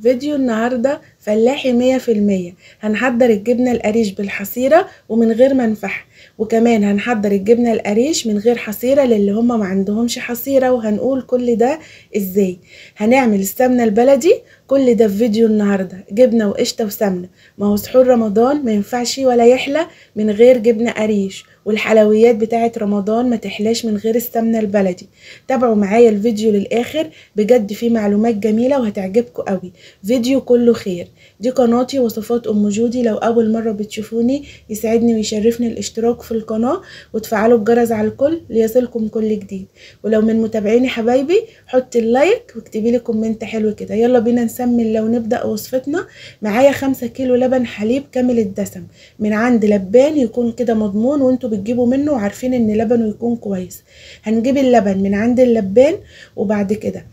فيديو النهاردة فلاحي 100%. هنحضر الجبنة القريش بالحصيرة ومن غير منفحة، وكمان هنحضر الجبنة القريش من غير حصيرة للي هما ما عندهمش حصيرة، وهنقول كل ده ازاي. هنعمل السمنة البلدي، كل ده في فيديو النهاردة. جبنة وقشطة وسمنة، ما هو سحور رمضان ما ينفعش ولا يحلى من غير جبنة قريش، والحلويات بتاعت رمضان ما تحلاش من غير السمنة البلدي. تابعوا معايا الفيديو للآخر، بجد فيه معلومات جميلة وهتعجبكم قوي. فيديو كله خير. دي قناتي وصفات أم جودي، لو أول مرة بتشوفوني يسعدني ويشرفني الاشتراك في القناة وتفعلوا الجرس على الكل ليصلكم كل جديد. ولو من متابعيني حبايبي حطي ال like واكتبي لي comment حلو كده. يلا بينا نسمي لو نبدأ وصفتنا. معايا 5 كيلو لبن حليب كامل الدسم من عند لبان، يكون كده مضمون وانتوا بتجيبوا منه وعارفين ان لبنه يكون كويس. هنجيب اللبن من عند اللبان، وبعد كده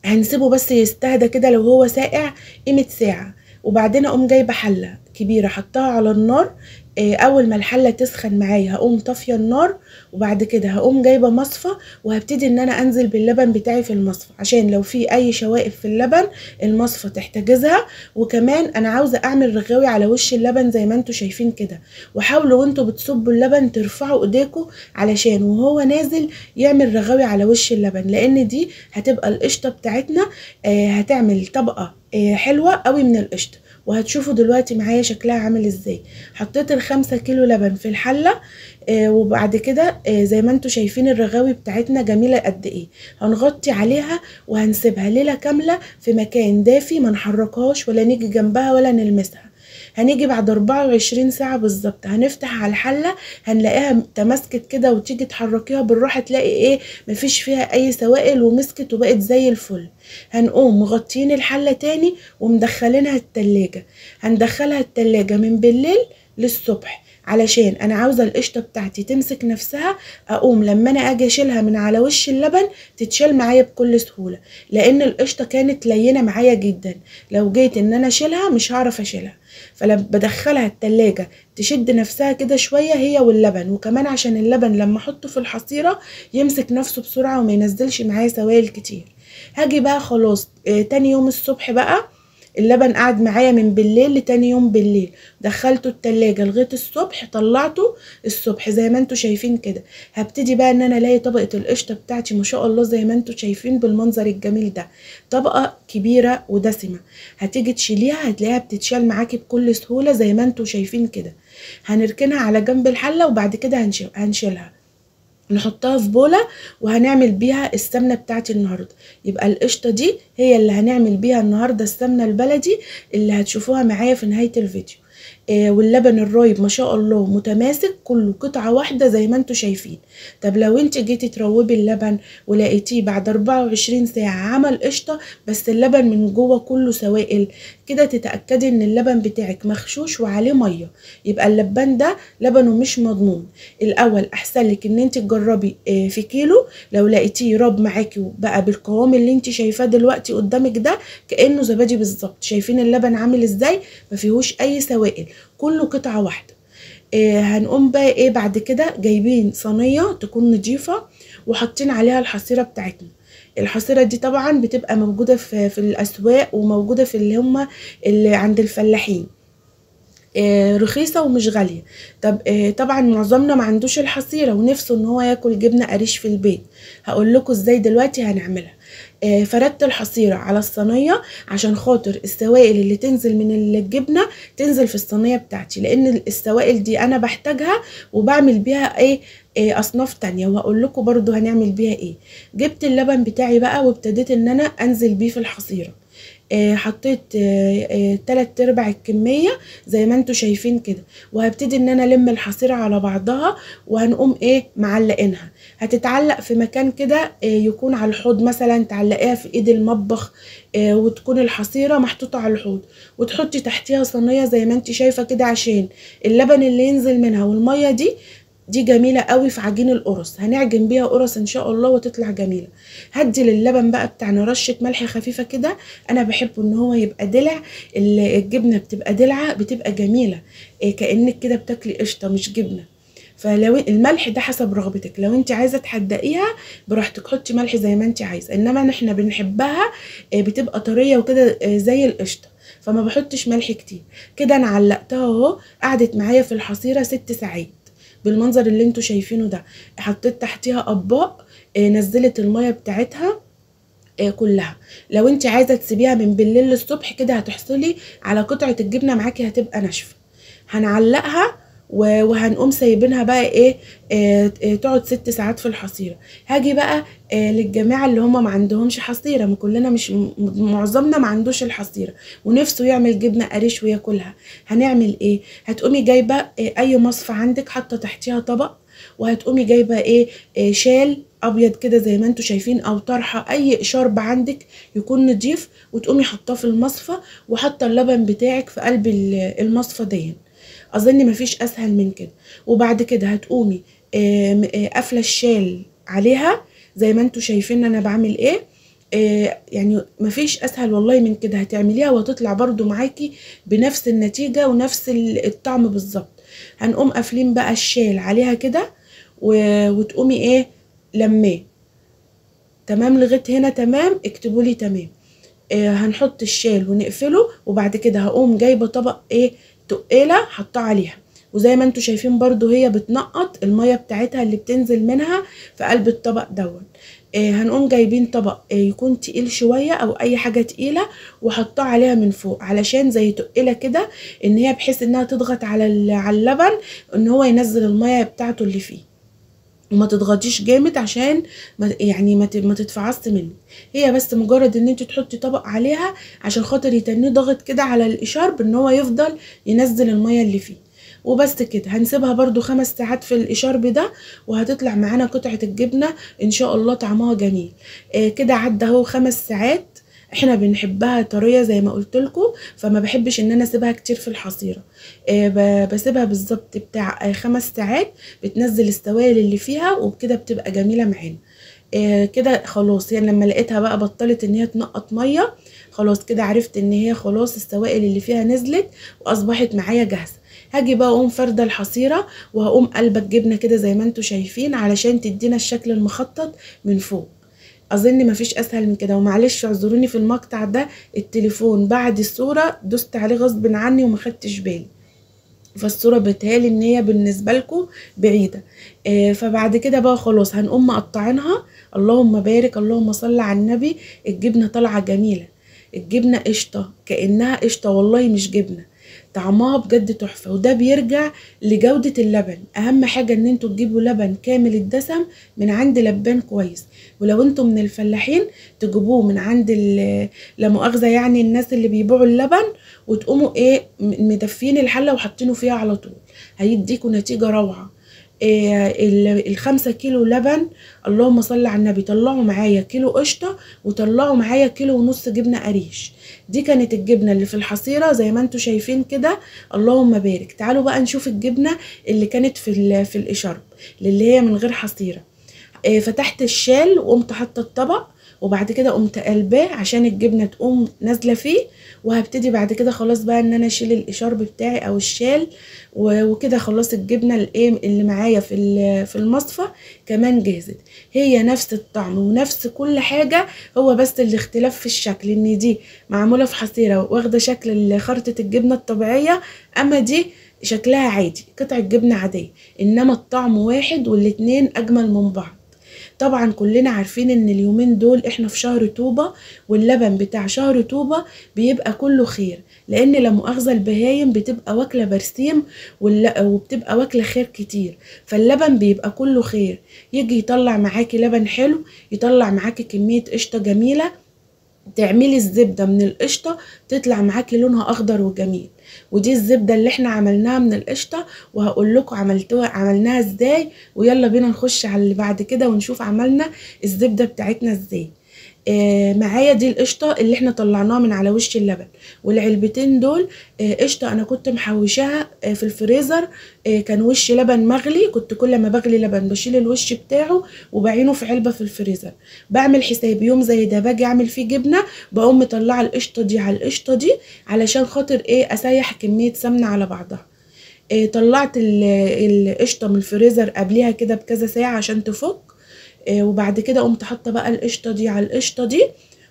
هنسيبه بس يستهدى كده لو هو ساقع قيمة ساعة. وبعدين اقوم جايبه حله كبيرة حطها على النار. اول ما الحلة تسخن معايا هقوم طافية النار، وبعد كده هقوم جايبه مصفى وهبتدي ان انا انزل باللبن بتاعي في المصفى، عشان لو في اي شوائب في اللبن المصفى تحتجزها. وكمان انا عاوزه اعمل رغاوي على وش اللبن زي ما انتوا شايفين كده. وحاولوا وانتوا بتصبوا اللبن ترفعوا ايديكم علشان وهو نازل يعمل رغاوي على وش اللبن، لان دي هتبقى القشطه بتاعتنا. هتعمل طبقه حلوة قوي من القشطه، وهتشوفوا دلوقتي معايا شكلها عامل ازاي. حطيت 5 كيلو لبن في الحلة، وبعد كده زي ما انتوا شايفين الرغاوي بتاعتنا جميلة قد ايه. هنغطي عليها وهنسيبها ليلة كاملة في مكان دافي، ما نحركهاش ولا نيجي جنبها ولا نلمسها. هنيجي بعد 24 ساعة بالظبط هنفتح على الحلة، هنلاقيها تماسكت كده، وتيجي تحركيها بالراحة تلاقي ايه مفيش فيها اي سوائل ومسكت وبقت زي الفل. هنقوم مغطيين الحلة تاني ومدخلينها التلاجة. هندخلها التلاجة من بالليل للصبح علشان انا عاوزه القشطه بتاعتي تمسك نفسها. اقوم لما انا اجي اشيلها من على وش اللبن تتشال معايا بكل سهولة، لان القشطه كانت لينه معايا جدا، لو جيت ان انا اشيلها مش هعرف اشيلها. فلما بدخلها التلاجة تشد نفسها كده شوية هي واللبن، وكمان عشان اللبن لما احطه في الحصيرة يمسك نفسه بسرعة وما ينزلش معايا سوائل كتير. هاجي بقى خلاص تاني يوم الصبح بقى، اللبن قعد معايا من بالليل لتاني يوم بالليل، دخلته التلاجة لغاية الصبح، طلعته الصبح زي ما انتوا شايفين كده. هبتدي بقى ان انا الاقي طبقة القشطة بتاعتي ما شاء الله زي ما انتوا شايفين بالمنظر الجميل ده، طبقة كبيرة ودسمة. هتيجي تشيليها هتلاقيها بتتشال معاكي بكل سهولة زي ما انتوا شايفين كده. هنركنها على جنب الحلة، وبعد كده هنشيلها نحطها في بولة وهنعمل بيها السمنة بتاعتي النهاردة. يبقى القشطة دي هي اللي هنعمل بيها النهاردة السمنة البلدي اللي هتشوفوها معايا في نهاية الفيديو. واللبن الرايب ما شاء الله متماسك كله قطعة واحدة زي ما انتوا شايفين. طب لو انت جيتي تروبي اللبن ولقيتيه بعد 24 ساعة عمل قشطة بس اللبن من جوه كله سوائل كده، تتأكدي ان اللبن بتاعك مغشوش وعليه مية، يبقى اللبن ده لبنه مش مضمون. الاول احسن لك ان انت تجربي في كيلو، لو لقيتيه راب معاكي وبقى بالقوام اللي انت شايفاه دلوقتي قدامك ده كأنه زبادي بالظبط. شايفين اللبن عامل ازاي؟ ما فيهوش اي سوائل، كله قطعة واحدة. هنقوم بقى ايه بعد كده، جايبين صينية تكون نضيفة وحاطين عليها الحصيرة بتاعتنا. الحصيرة دي طبعا بتبقى موجودة في الأسواق وموجودة في اللي هم اللي عند الفلاحين، رخيصة ومش غالية. طب طبعا معظمنا ما عندوش الحصيرة ونفسه ان هو ياكل جبنة قريش في البيت. هقول لكم ازاي دلوقتي هنعملها. فردت الحصيرة على الصينية عشان خاطر السوائل اللي تنزل من الجبنة تنزل في الصينية بتاعتي، لان السوائل دي انا بحتاجها وبعمل بيها ايه اصناف تانية، وهقول لكم برضو هنعمل بيها ايه. جبت اللبن بتاعي بقى وابتديت ان انا انزل بيه في الحصيرة. حطيت 3/4 الكمية زي ما انتوا شايفين كده، وهبتدي ان انا الم الحصيرة على بعضها، وهنقوم ايه معلقينها. هتتعلق في مكان كده يكون على الحوض مثلا، تعلقيها في ايد المطبخ، وتكون الحصيرة محطوطة على الحوض، وتحطي تحتيها صينية زي ما انت شايفة كده عشان اللبن اللي ينزل منها والمية دي جميلة قوي في عجين القرص، هنعجن بيها قرص ان شاء الله وتطلع جميلة. هدي للبن بقى بتاعنا رشة ملح خفيفة كده، انا بحبه ان هو يبقى دلع، الجبنة بتبقى دلعة بتبقى جميلة، كأنك كده بتاكلي قشطة مش جبنة. فلو الملح ده حسب رغبتك، لو انت عايزه تحدقيها براحتك حطي ملح زي ما انت عايزه، انما احنا بنحبها بتبقى طرية وكده زي القشطه، فما بحطش ملح كتير. كده انا علقتها اهو، قعدت معايا في الحصيرة 6 ساعات بالمنظر اللي انتوا شايفينه ده. حطيت تحتيها اطباق، نزلت المية بتاعتها كلها. لو انت عايزه تسيبيها من بالليل للصبح كده هتحصلي على قطعه الجبنة معاكي هتبقى ناشفة. هنعلقها وهنقوم سايبينها بقى ايه، تقعد 6 ساعات في الحصيرة. هاجي بقى للجماعة اللي هم ما عندهمش حصيره، ما كلنا مش معظمنا ما عندوش الحصيرة ونفسه يعمل جبنه قريش وياكلها. هنعمل ايه؟ هتقومي جايبه اي مصفى عندك حاطه تحتيها طبق، وهتقومي جايبه ايه، شال ابيض كده زي ما انتوا شايفين، او طرحه، اي شرب عندك يكون نضيف، وتقومي حاطاه في المصفى وحاطه اللبن بتاعك في قلب المصفى دي. اظن مفيش اسهل من كده. وبعد كده هتقومي قافله الشال عليها زي ما انتوا شايفين انا بعمل ايه. يعني مفيش اسهل والله من كده، هتعمليها وهتطلع برضو معاكي بنفس النتيجة ونفس الطعم بالظبط. هنقوم قافلين بقى الشال عليها كده وتقومي ايه لماه. تمام لغاية هنا؟ تمام، اكتبولي تمام. هنحط الشال ونقفله، وبعد كده هقوم جايبه طبق ايه تقيلة حطاه عليها، وزي ما انتوا شايفين برضو هي بتنقط المية بتاعتها اللي بتنزل منها في قلب الطبق دون. هنقوم جايبين طبق يكون تقيل شوية او اي حاجة تقيلة وحطاه عليها من فوق، علشان زي تقيلة كده ان هي بحيث انها تضغط على اللبن ان هو ينزل المية بتاعته اللي فيه، وما تضغطيش جامد عشان ما يعني ما تتفعصش منك. هي بس مجرد ان انت تحطي طبق عليها عشان خاطر يتنيه ضغط كده على الاشارب ان هو يفضل ينزل المية اللي فيه، وبس كده. هنسيبها برضو 5 ساعات في الاشارب ده، وهتطلع معانا قطعه الجبنة ان شاء الله طعمها جميل. كده عدى اهو 5 ساعات. احنا بنحبها طرية زي ما قلت لكم، فما بحبش ان انا اسيبها كتير في الحصيرة. بسيبها بالظبط بتاع 5 ساعات، بتنزل السوائل اللي فيها وبكده بتبقى جميلة معانا. كده خلاص، يعني لما لقيتها بقى بطلت ان هي تنقط مية، خلاص كده عرفت ان هي خلاص السوائل اللي فيها نزلت واصبحت معايا جاهزة. هاجي بقى اقوم فرده الحصيرة وهقوم قلبه الجبنة كده زي ما انتم شايفين علشان تدينا الشكل المخطط من فوق. اظن مفيش اسهل من كده. ومعلش اعذروني في المقطع ده، التليفون بعد الصورة دوست عليه غصب عني وما خدتش بالي، فالصورة بتهالي ان هي بالنسبة لكم بعيدة. فبعد كده بقى خلاص هنقوم مقطعينها. اللهم بارك اللهم صل على النبي، الجبنة طالعه جميلة، الجبنة قشطه كانها قشطه والله مش جبنه، طعمها بجد تحفة. وده بيرجع لجوده اللبن. اهم حاجة ان انتوا تجيبوا لبن كامل الدسم من عند لبان كويس، ولو انتوا من الفلاحين تجيبوه من عند لا مؤاخذة يعني الناس اللي بيبيعوا اللبن، وتقوموا ايه مدفين الحلة وحاطينه فيها على طول، هيديكوا نتيجة روعه. ال5 كيلو لبن اللهم صل على النبي طلعوا معايا كيلو قشطه، وطلعوا معايا 1.5 كيلو جبنه قريش. دي كانت الجبنة اللي في الحصيرة زي ما انتوا شايفين كده، اللهم بارك. تعالوا بقى نشوف الجبنة اللي كانت في الاشارب اللي هي من غير حصيره. فتحت الشال وقمت حاطه الطبق، وبعد كده قمت قلباه عشان الجبنة تقوم نازله فيه، وهبتدي بعد كده خلاص بقى ان انا اشيل الاشارب بتاعي او الشال وكده. خلاص الجبنة الايه اللي معايا في المصفى كمان جهزت، هي نفس الطعم ونفس كل حاجة، هو بس الاختلاف في الشكل ان دي معمولة في حصيره واخده شكل خرطه الجبنة الطبيعية، اما دي شكلها عادي قطعه جبنه عادية، انما الطعم واحد والاتنين اجمل من بعض. طبعا كلنا عارفين ان اليومين دول احنا في شهر طوبة، واللبن بتاع شهر طوبة بيبقى كله خير، لان لا مؤاخذة البهايم بتبقى واكله برسيم وبتبقى واكله خير كتير، فاللبن بيبقى كله خير. يجي يطلع معاكي لبن حلو، يطلع معاكي كمية قشطه جميلة، تعملي الزبدة من القشطه تطلع معاكي لونها اخضر وجميل. ودي الزبدة اللي احنا عملناها من القشطه، وهقول لكم عملناها ازاي، ويلا بينا نخش على اللي بعد كده ونشوف عملنا الزبدة بتاعتنا ازاي. معايا دي القشطه اللي احنا طلعناها من على وش اللبن، والعلبتين دول قشطه انا كنت محوشاها في الفريزر. كان وش لبن مغلي، كنت كل ما بغلي لبن بشيل الوش بتاعه وبعينه في علبة في الفريزر. بعمل حسابي يوم زي ده باجي اعمل فيه جبنه، بقوم مطلعه القشطه دي على القشطه دي علشان خاطر ايه، اسيح كمية سمنه على بعضها. طلعت القشطه من الفريزر قبليها كده بكذا ساعة عشان تفك. وبعد كده قمت حاطه بقى القشطه دي على القشطه دي،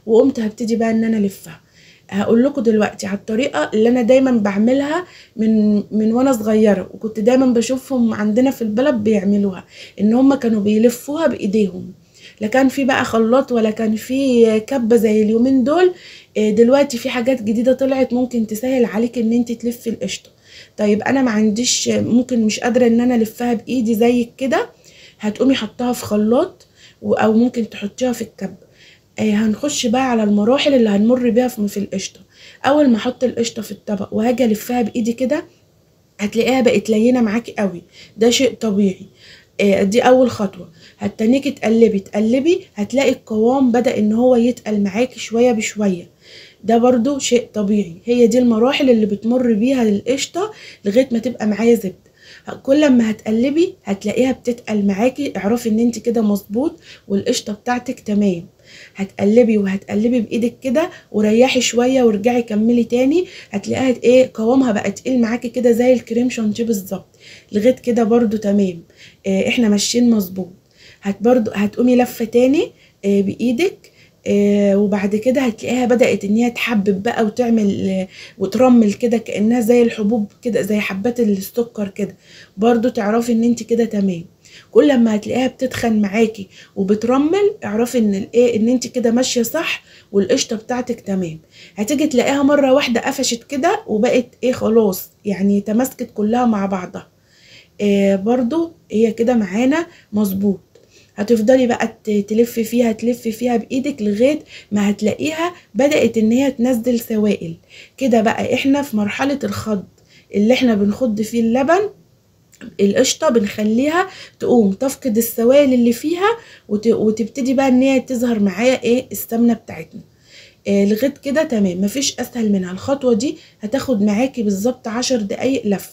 وقمت هبتدي بقى ان انا الفها. هقول لكم دلوقتي على الطريقة اللي انا دايما بعملها من وانا صغيرة، وكنت دايما بشوفهم عندنا في البلد بيعملوها، ان هم كانوا بيلفوها بايديهم، لا كان في بقى خلاط ولا كان في كبه زي اليومين دول. دلوقتي في حاجات جديدة طلعت ممكن تسهل عليك ان انت تلفي القشطه. طيب انا ما عنديش، ممكن مش قادرة ان انا الفها بايدي زي كده، هتقومي حطها في خلاط او ممكن تحطيها في الكبه. هنخش بقى على المراحل اللي هنمر بيها في القشطه. اول ما احط القشطه في الطبق وهاجي الفها بايدي كده، هتلاقيها بقت لينه معاكي قوي، ده شيء طبيعي. دي اول خطوة. هتنيكي تقلبي تقلبي، هتلاقي القوام بدا ان هو يتقل معاكي شوية بشوية، ده برضو شيء طبيعي. هي دي المراحل اللي بتمر بيها القشطه لغاية ما تبقى معايا زبدة. كل ما هتقلبي هتلاقيها بتتقل معاكي، اعرفي ان انت كده مظبوط والقشطه بتاعتك تمام. هتقلبي وهتقلبي بايدك كده، وريحي شوية وارجعي كملي تاني، هتلاقيها ايه قوامها بقى تقيل معاكي كده زي الكريم شانتيه بالظبط. لغاية كده برضو تمام، احنا ماشيين مظبوط. برضو هتقومي لفه تاني بايدك، وبعد كده هتلاقيها بدأت ان هي تحبب بقى وتعمل وترمل كده كأنها زي الحبوب كده، زي حبات السكر كده، برضو تعرفي ان انت كده تمام. كل ما هتلاقيها بتتخن معاكي وبترمل، اعرفي ان الايه ان انت كده ماشية صح والقشطه بتاعتك تمام. هتيجي تلاقيها مرة واحدة قفشت كده وبقت ايه خلاص، يعني تماسكت كلها مع بعضها. برضو هي كده معانا مظبوط. هتفضلي بقى تلفي فيها تلفي فيها بايدك لغاية ما هتلاقيها بدأت ان هي تنزل سوائل كده. بقى احنا في مرحلة الخض اللي احنا بنخض فيه اللبن، القشطه بنخليها تقوم تفقد السوائل اللي فيها وتبتدي بقى ان هي تظهر معايا ايه السمنة بتاعتنا. لغاية كده تمام، مفيش اسهل منها. الخطوة دي هتاخد معاكي بالظبط 10 دقايق لف،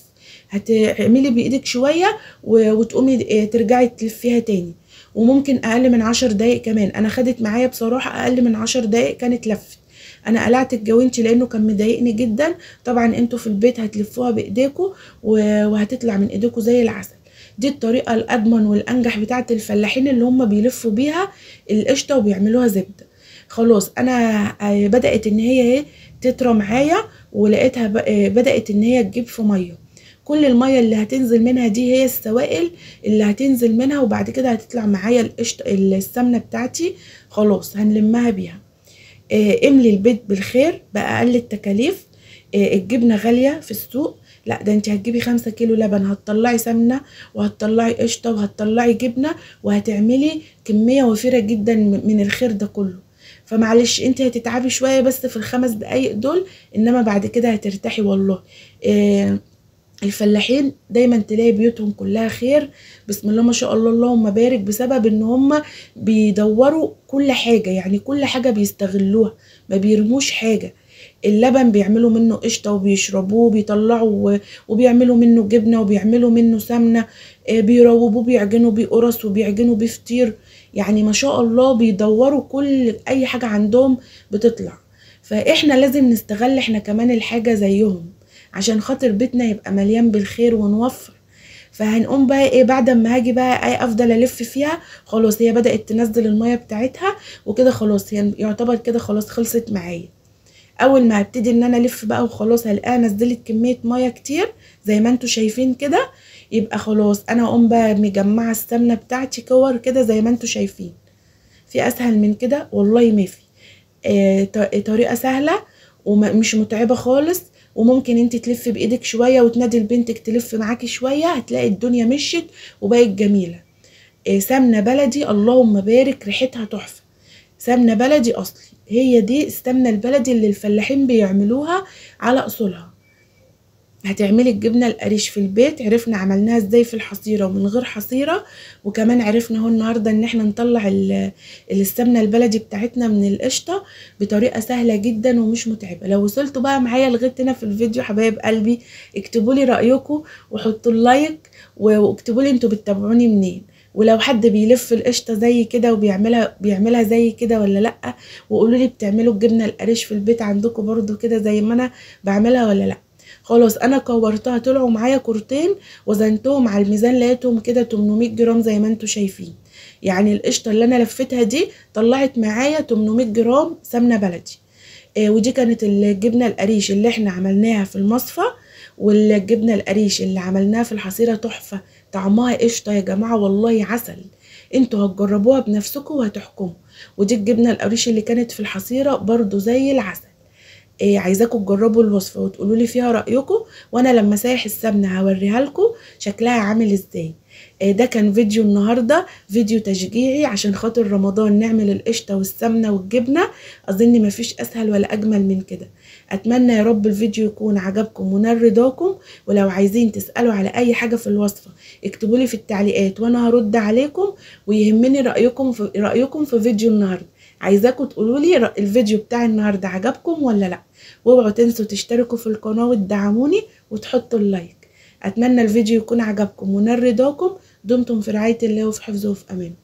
هتعملي بايدك شوية وتقومي ترجعي تلفيها تاني، وممكن اقل من 10 دقايق كمان. انا خدت معايا بصراحة اقل من 10 دقايق كانت لفت. انا قلعت الجوانتي لانه كان مضايقني جدا. طبعا انتوا في البيت هتلفوها بايديكم وهتطلع من ايديكم زي العسل. دي الطريقة الاضمن والانجح بتاعه الفلاحين اللي هم بيلفوا بيها القشطه وبيعملوها زبدة. خلاص انا بدات ان هي تطرى معايا، ولقيتها بدات ان هي تجيب في مية. كل المية اللي هتنزل منها دي هي السوائل اللي هتنزل منها، وبعد كده هتطلع معايا القشطه السمنة بتاعتي. خلاص هنلمها بيها. املي البيت بالخير باقل التكاليف. الجبنة غالية في السوق، لا ده انت هتجيبي 5 كيلو لبن، هتطلعي سمنه وهتطلعي قشطه وهتطلعي جبنه، وهتعملي كمية وفيرة جدا من الخير ده كله. فمعلش انت هتتعبي شوية بس في ال5 دقايق دول، انما بعد كده هترتاحي والله. الفلاحين دايما تلاقي بيوتهم كلها خير، بسم الله ما شاء الله اللهم بارك، بسبب ان هم بيدوروا كل حاجة، يعني كل حاجة بيستغلوها، ما بيرموش حاجة. اللبن بيعملوا منه قشطه وبيشربوه، بيطلعوا وبيعملوا منه جبنه وبيعملوا منه سمنه، بيروبوه، بيعجنوا بيه قرص وبيعجنوا بيه فطير، يعني ما شاء الله بيدوروا كل اي حاجة عندهم بتطلع. فاحنا لازم نستغل احنا كمان الحاجة زيهم عشان خاطر بيتنا يبقى مليان بالخير ونوفر. فهنقوم بقى ايه بعد ما هاجي بقى ايه افضل الف فيها، خلاص هي بدأت تنزل المية بتاعتها وكده، خلاص هي يعتبر كده خلاص خلصت معايا. اول ما هبتدي ان انا الف بقى وخلاص هلاقيها نزلت كمية مية كتير زي ما انتوا شايفين كده، يبقى خلاص انا هقوم بقى مجمعة السمنة بتاعتي كور كده زي ما انتوا شايفين. في اسهل من كده والله ما في. طريقة سهلة ومش متعبة خالص، وممكن انت تلفي بايدك شوية وتنادي لبنتك تلف معاكي شوية، هتلاقي الدنيا مشيت وبقت جميلة. سمنه بلدي اللهم بارك، ريحتها تحفة. سمنه بلدي اصلي، هي دي السمنة البلدي اللي الفلاحين بيعملوها على اصولها. هتعملي الجبنة القريش في البيت، عرفنا عملناها ازاي في الحصيرة ومن غير حصيره، وكمان عرفنا اهو النهارده ان احنا نطلع السمنة البلدي بتاعتنا من القشطه بطريقة سهلة جدا ومش متعبة. لو وصلتوا بقى معايا لغاية هنا في الفيديو حبايب قلبي، اكتبوا لي رايكم وحطوا ال like، واكتبوا لي انتوا بتتابعوني منين، ولو حد بيلف القشطه زي كده وبيعملها زي كده ولا لا، وقولوا لي بتعملوا الجبنة القريش في البيت عندكم برضو كده زي ما انا بعملها ولا لا. خلاص انا كورتها، طلعوا معايا كورتين، وزنتهم على الميزان لقيتهم كده 800 جرام زي ما انتوا شايفين. يعني القشطه اللي انا لفتها دي طلعت معايا 800 جرام سمنه بلدي. ودي كانت الجبنة القريش اللي احنا عملناها في المصفى، والجبنه القريش اللي عملناها في الحصيرة تحفة، طعمها قشطه يا جماعة والله عسل، انتوا هتجربوها بنفسكم وهتحكموا. ودي الجبنة القريش اللي كانت في الحصيرة برضو زي العسل. عايزاكم تجربوا الوصفة وتقولوا لي فيها رايكم، وانا لما سايح السمنة هوريها لكم شكلها عامل ازاي. ده كان فيديو النهارده، فيديو تشجيعي عشان خاطر رمضان نعمل القشطه والسمنه والجبنه، اظن مفيش اسهل ولا اجمل من كده. اتمنى يا رب الفيديو يكون عجبكم ونال رضاكم، ولو عايزين تسالوا على اي حاجة في الوصفة اكتبوا لي في التعليقات وانا هرد عليكم، ويهمني رايكم في فيديو النهارده. عايزاكم تقولوا لي الفيديو بتاع النهارده عجبكم ولا لا، واوعوا تنسوا تشتركوا في القناة وتدعموني وتحطوا ال like. اتمنى الفيديو يكون عجبكم ونال رضاكم. دمتم في رعاية الله وفي حفظه وفي امانه.